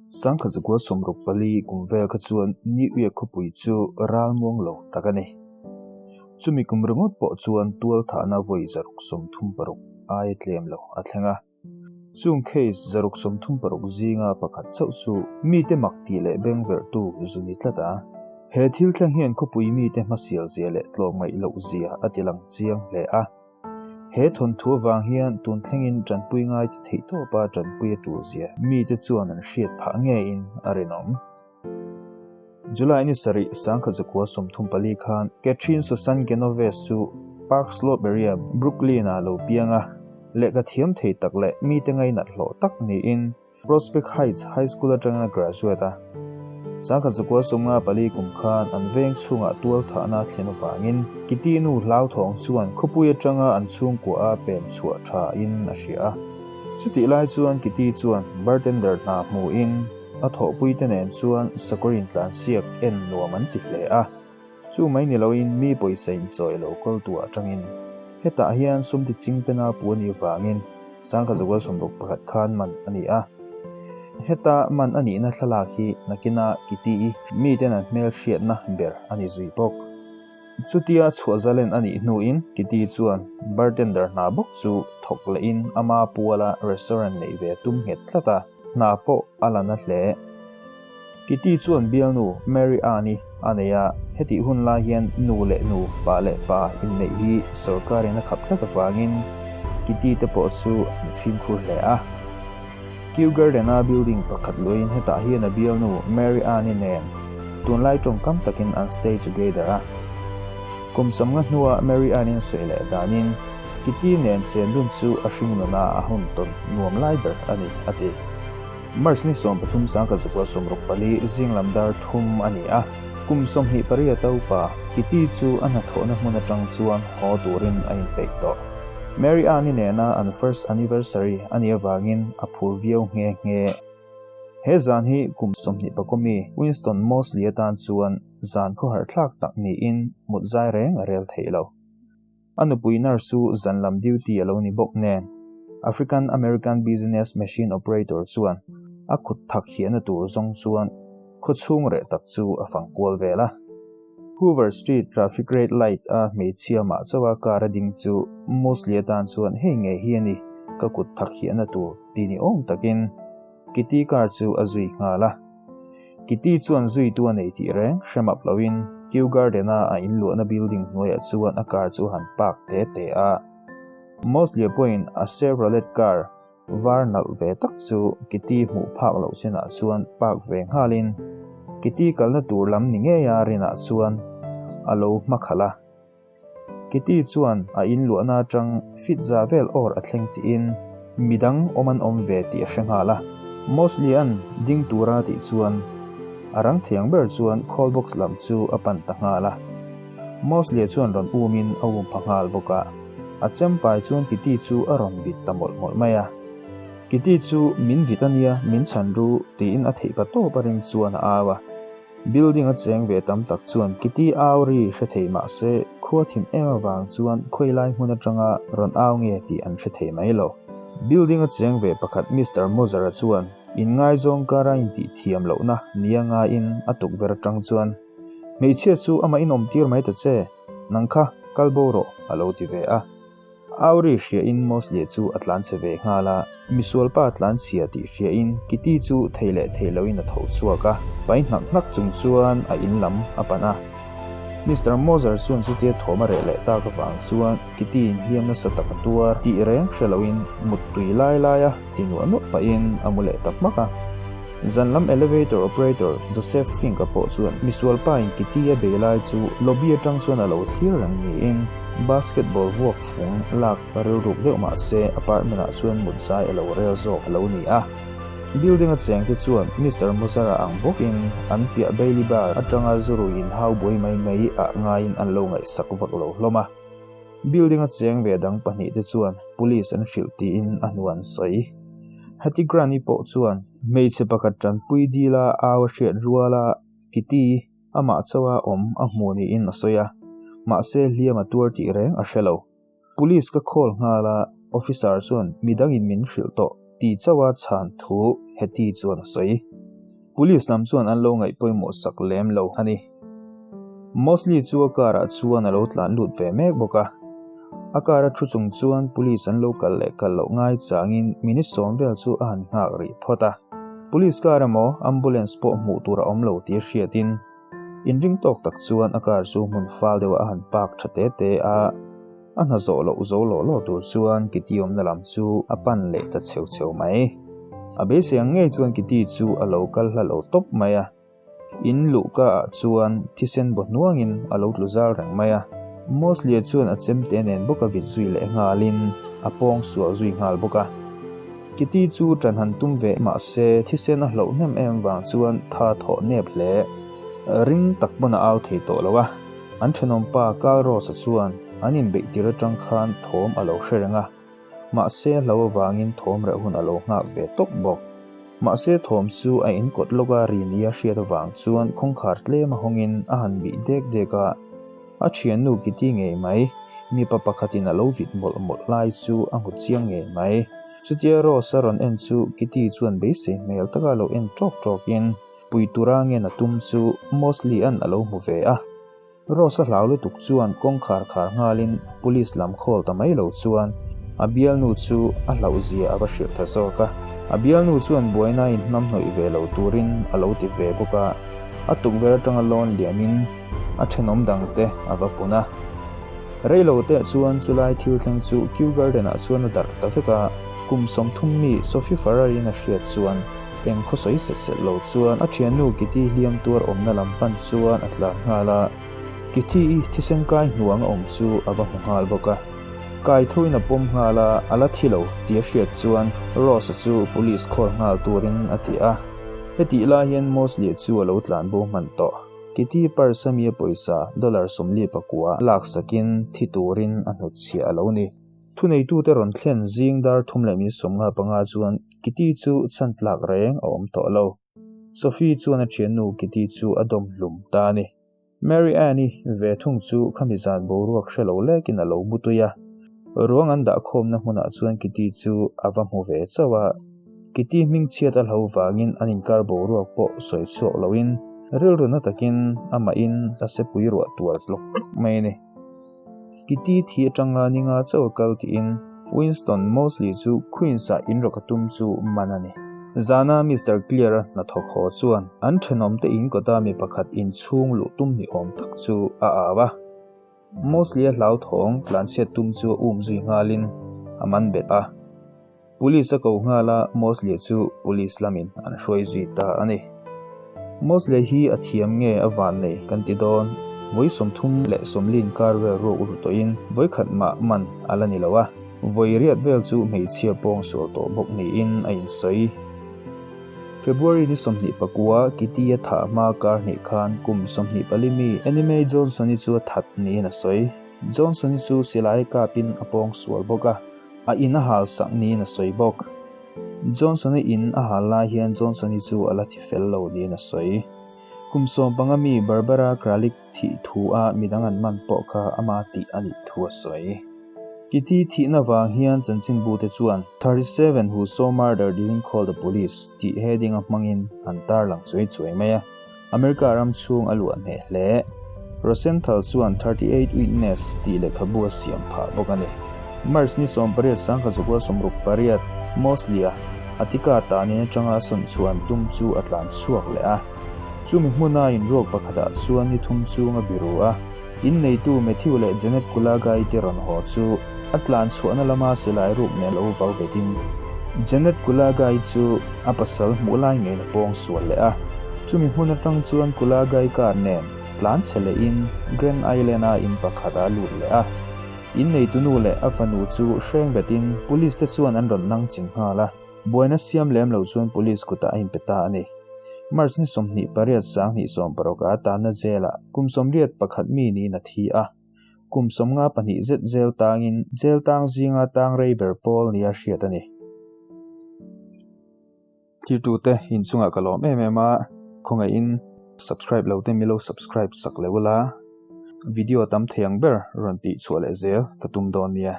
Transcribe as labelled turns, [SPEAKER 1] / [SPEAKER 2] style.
[SPEAKER 1] 1964 kum vel kha chuan New York khawpui chu ralmuang lo tak a ni. Chumi kum ringawt pawh chuan tualthahna vawi 136 aia tlem lo a thleng a. Chung case 136 zinga pakhat chauh chu mite mak tih leh bengverhtu zu ni tlat a. He thil thleng hian khawpui mite hmasial zia leh tlawmngaih loh zia a tilang chiang hle a. He thawnthu avang hian tun thlengin tanpui ngai ti theih tawpa tanpui a tul zia mite chuan an hriat phah ngeiin a rinawm. July ni sarih 1934 khan Catherine Susan Genovese chu Park Slope area Brooklyn-ah lo piang a, lehkha thiam thei tak leh mite ngainat hlawh tak niin Prospect Heights High School atangin a graduate a. 1954 kum khan an veng chhungah tualthahna a thlen avangin Kitty nu hlauthawng chuan khawpui atanga an chhungkua a pem chhuah tha in a hria a. Chutih lai chuan Kitty chuan bartender hna hmuhin a thawhpuite nen chuan sakawr intlansiak en nuam an ti hle a. Chu mai ni loin mi pawisa inchawi lo kawltu atangin hetah hian sum ti ching pena pu a nih vangin 1961 khan man a ni a. Heta man a nihna thlalak hi nakina Kitty-i miten an hmelhriatna ber a ni zui bawk. Chutia chhuah zalen a nih hnuin Kitty chuan bartender hna bawk chu thawk lehin ama puala restaurant neih ve tum nghet tlat a, hna pawh a la na hle. Kitty chuan bialnu Mary Ann-i a nei a, hetih hun lai hian nu leh nu, pa leh pa inneih hi sorkarin a khap tlat avangin Kitty te pawh chu an fimkhur hle a. Kew Garden-a building pakhat luahin hetah hian a bialnu Mary Ann-i nen tunlai tawngkam takin an stay together a. Kum sawmnga hnua Mary Ann-in sawi leh danin Kitty nen chendun chu a hringnuna a hun tawn nuam lai ber a ni, a ti. March ni 13 1964 zinglam dar thum a ni a, kum 28 upa Kitty chu a hnathawhna hmun atang chuan haw turin a inpeih tawh. Mary Ann-i nena an first anniversary a nih avangin a phur viau nghe nghe. He zan hi kum 21 mi Winston Mosley atan chuan zan khawharthlak tak niin mut zai reng a rel theih lo. A nupui nurse chu zan lam duty a lo ni bawk nen, African American business machine operator chuan a kut thak hiahna tur zawng chuan khawchhung reh tak chu a fang kual vel a. Hoover Street traffic red light a hmeichhia mah chauha car a ding chu Mosley atan chuan hei ngei hi a ni, ka kut thak hiahna tur ti ni awm takin Kitty car chu a zui nghal a. Kitty chuan zuitu a nei tih reng hre map loin Kew Garden-a a inluahna building hnuaiah chuan a car chu a han park te te a. Mosley pawhin a Chevrolet car var nalh ve tak chu Kitty hmuh phak loh chinah chuan park ve nghalin Kitty kalna tur lam ni ngeia rinah chuan a lo hmakhalh a. Kitty chuan a inluahna atang fit za vel awr a thleng tiin midang awm an awm ve tih a hre nghal a. Mosley-a'n ding tura tih chuan a rang thiang ber chuan call box lam chu a pan ta nghal a. Mosley-a chuan rawn umin a um pha nghal bawk a. A chempai chuan Kitty chu a rawn vit ta mawlh mawlh mai a. Kitty chu min vit a nia, min chhan ru tiin a theih pa tawp a ring chuan a au a. Building a cheng ve tam tak chuan Kitty au ri hre thei mah se khua thim em avang chuan khawilai hmun atanga rawn au nge tih an hre thei mai lo. Building a cheng ve pakhat Mister Moser-a chuan inngaizawng kara intih thiam lohna nia ngaiin a tukverh atang chuan, Hmeichhia chu amah inawm tir mai ta che, nang kha kal bo rawh, a lo ti ve a. Auri hriain Mosley chu a tlanchhe ve nghal a, misualpa tlanchhia tih hriain Kitty chu thei leh thei loin a tho chhuak a, pai hnak hnak chung chuan a in lam a pan a. Mister Moser chuan chutia thawm a reh leh tak avang chuan Kitty inhliam nasa tak a tuar tih reng hre loin muttui lai laia ti nuah nuah pahin a mu leh ta hmak a. Zan lam elevator operator Joseph Fink-a pawh chuan misualpa in Kitty a bei lai chu lobby atang chuan a lo thlir reng niin basketball vuak fung lak rilruk deuh mah se apartment ah chuan mut zai a lo rel zawk a lo ni a. Building a cheng te chuan Mister Mozara ang bawkin an piah Bailey Bar atanga zurui in hau buai mai mai ah ngaiin an lo ngaihsak vak lo hlawm a. Building a cheng ve dang pahnih te chuan police an hrilh tiin a hnu an sawi. Heti Granny pawh chuan hmeichhe pakhat tanpui dila au a hriat ruala Kitty amah chauha awm a hmu niin a sawi a, mahse hliam a tuar tih reng a hre lo. Police ka call nghal a, officer chuan midangin min hrilh tawh ti chauha chhan thu Hetty chuan a sawi. Police lam chuan an lo ngaih pawimawh sak lem lo a ni. Mosley chu a car ah chuan a lo tlan lut ve mek bawk a. A car a thu chung chuan police an lo kal leh kal loh ngai changin minute sawm vel chu a han nghak rih phawt a. Police car emaw ambulance pawh hmuh tur a awm lo tih a hriatin inring tawk tak chuan a car chu hmun fal deuhah a han park tha te te a. A hna zawh loh zo lawh lawh tur chuan Kitty awmna lam chu a pan leh ta chheu chheu mai. A beisei ang ngei chuan Kitty chu a lo kal hla lo tawp mai a. In luhka ah chuan thisen baw hnuangin a lo tlu zal reng mai a. Mosley-a chuan a chemte nen bawk a vit zui leh nghalin a pawng sual zui nghal bawk a. Kitty chu ṭan han tum ve mah se thisen a hloh hnem em vang chuan tha thawh nep hle. Ring tak pawn a au thei tawh lo a. An ṭhenawmpa Carl Ross-a chuan an inbeih tir aṭang khan thawm a lo hre reng a, mahse hlo avangin thawm reh hun a lo nghak ve tawp bawk. Mahse thawm chu a inkawt lawk a ri nia hriat avang chuan kawngkhar tlem a hawngin a han bih dek dek a, a ṭhiannu Kitty ngei mai, mipa pakhatin a lo vit mawlh mawlh lai chu a hmu chiang ngei mai. Chutia Ross-a rawn en chu Kitty chuan beisei hmel taka lo en ṭawk ṭawkin, Pui tura ngen a tum chu Mosley an a lo hmu ve a. Rose a hlau lutuk chuan kawngkhar khar nghalin police lam khawl ta mai lo chuan a bialnu chu a hlauh zia a va hrilh ta zawk a. A bialnu chuan buaina in hnamhnawih ve lo turin a lo ti ve bawk a, a tukverh atanga lawn liamin a thenawm dangte a va pun a. Reilo teh chuan chulai thil thleng chu Kew Garden ah chuan a darh ta vek a, kum 30 mi Sophie Farrar-in a hriat chuan Eng khawsawi set set lo chuan a thiannu Kitty hliam tuar awmna lam pan chuan a tlan nghal a, Kitty-i thisen kai hnuang a awm chu a va hmu nghal bawk a. Kai thoin a pawm nghal a, a la thi lo tih a hriat chuan Rose-a chu police call nghal turin a ti a. Hetih lai hian Mosley-a chu a lo tlan bo hman tawh. Kitty purse ami a pawisa dollar 49 laksakin thi turin a hnutchhiah a lo ni. Thuneitute rawn thlen zing dar thum leh min 55 chuan Kitty chu chhan tlak reng a awm tawh lo. Sophie chuan a thiannu Kitty chu a dawm hlum ta a ni. Mary Ann-i ve thung chu khami zan boruak hre lo lekin a lo mu tui a. Ruang an dah khawmna hmunah chuan Kitty chu a va hmu ve chauh a. Kitty hming chhiat a hlo vangin an inkar boruak pawh sawi chhuak loin rilru na takin amahin a sepui ruah tual tlawk tlawk mai a ni. Kitty thi atanga ni nga chauh a kal tiin Winston Mosley chu Queens-ah inrawk a tum chu man a ni. Zana Mister Clear-a hnathawk haw chuan an thenawmte in kawta mi pakhat inchhung luh tum ni awm tak chu a au a. Mosley-a hlauthawng tlanchhiat tum chu a um zui nghalin a man bet a. Police a ko nghal a, Mosley chu police lamin an hruai zui ta a ni. Mosley hi a thiam nge a van nei kan ti dawn, vawi 30 kar vel ruak ru tawhin vawi khat mah man a la ni lo a, vawi riat vel chu hmeichhia pawng sual tawh bawk niin a insawi. February ni 29 Kitty a thah hma kar hnih khan kum 24 mi Annie Mae Johnson-i chu a that niin a sawi. Johnson-i chu silai kapin a pawng sual bawk a. A in a hal sak niin a sawi bawk. Johnson-a in a hal lai hian Johnson-i chu a la thi fel lo niin a sawi. Kum 15 mi Barbara Kralik thih thu a midang an man pawh kha ama tih a nih thu a sawi. Kitty thihna vang hian chanchinbute chuan 37 who saw murder didn't call the police tih heading a hmangin an tarlang chuai chuai mai a. America ram chhung a luah hneh hle. Rosenthal chuan 38 Witness tih lehkhabu a siam phah bawk a ni. March ni 18 1968, Mosley-a Attica tanin atanga a sawn chhuan tum chu a tlan chhuak leh a. Chumi hmuna inruak pakhatah chuan ni thum chung a biru a. Inneitu Matthew leh Janet Kulagai te rawn haw chu a tlan chhuahna lama silai ruk nen lo vau betin Janet Kulagai chu a pasal hmuh lai ngeiin a pawng sual leh a. Chumi hmun atang chuan Kulagai car nen tlan chhe lehin Grand Island-a in pakhat a lut leh a. Inneitu nu leh a fanu chu hreng betin police te chuan an rawn nang ching nghal a. Buaina siam lem lo chuan police kutah a inpe ta a ni. March ni 28 2016 a tanna jail-ah kum 81 mi niin a thi a. Kum 52 zet jail tangin jail tang zinga tang rei ber pawl nia hriat a ni. Thirtute inchungah ka lawm em em a, khawngaihin subscribe lo te milo subscribe sak leh ula, video tam thei ang ber rawn tih chhuah leh zel ka tum dawn nia.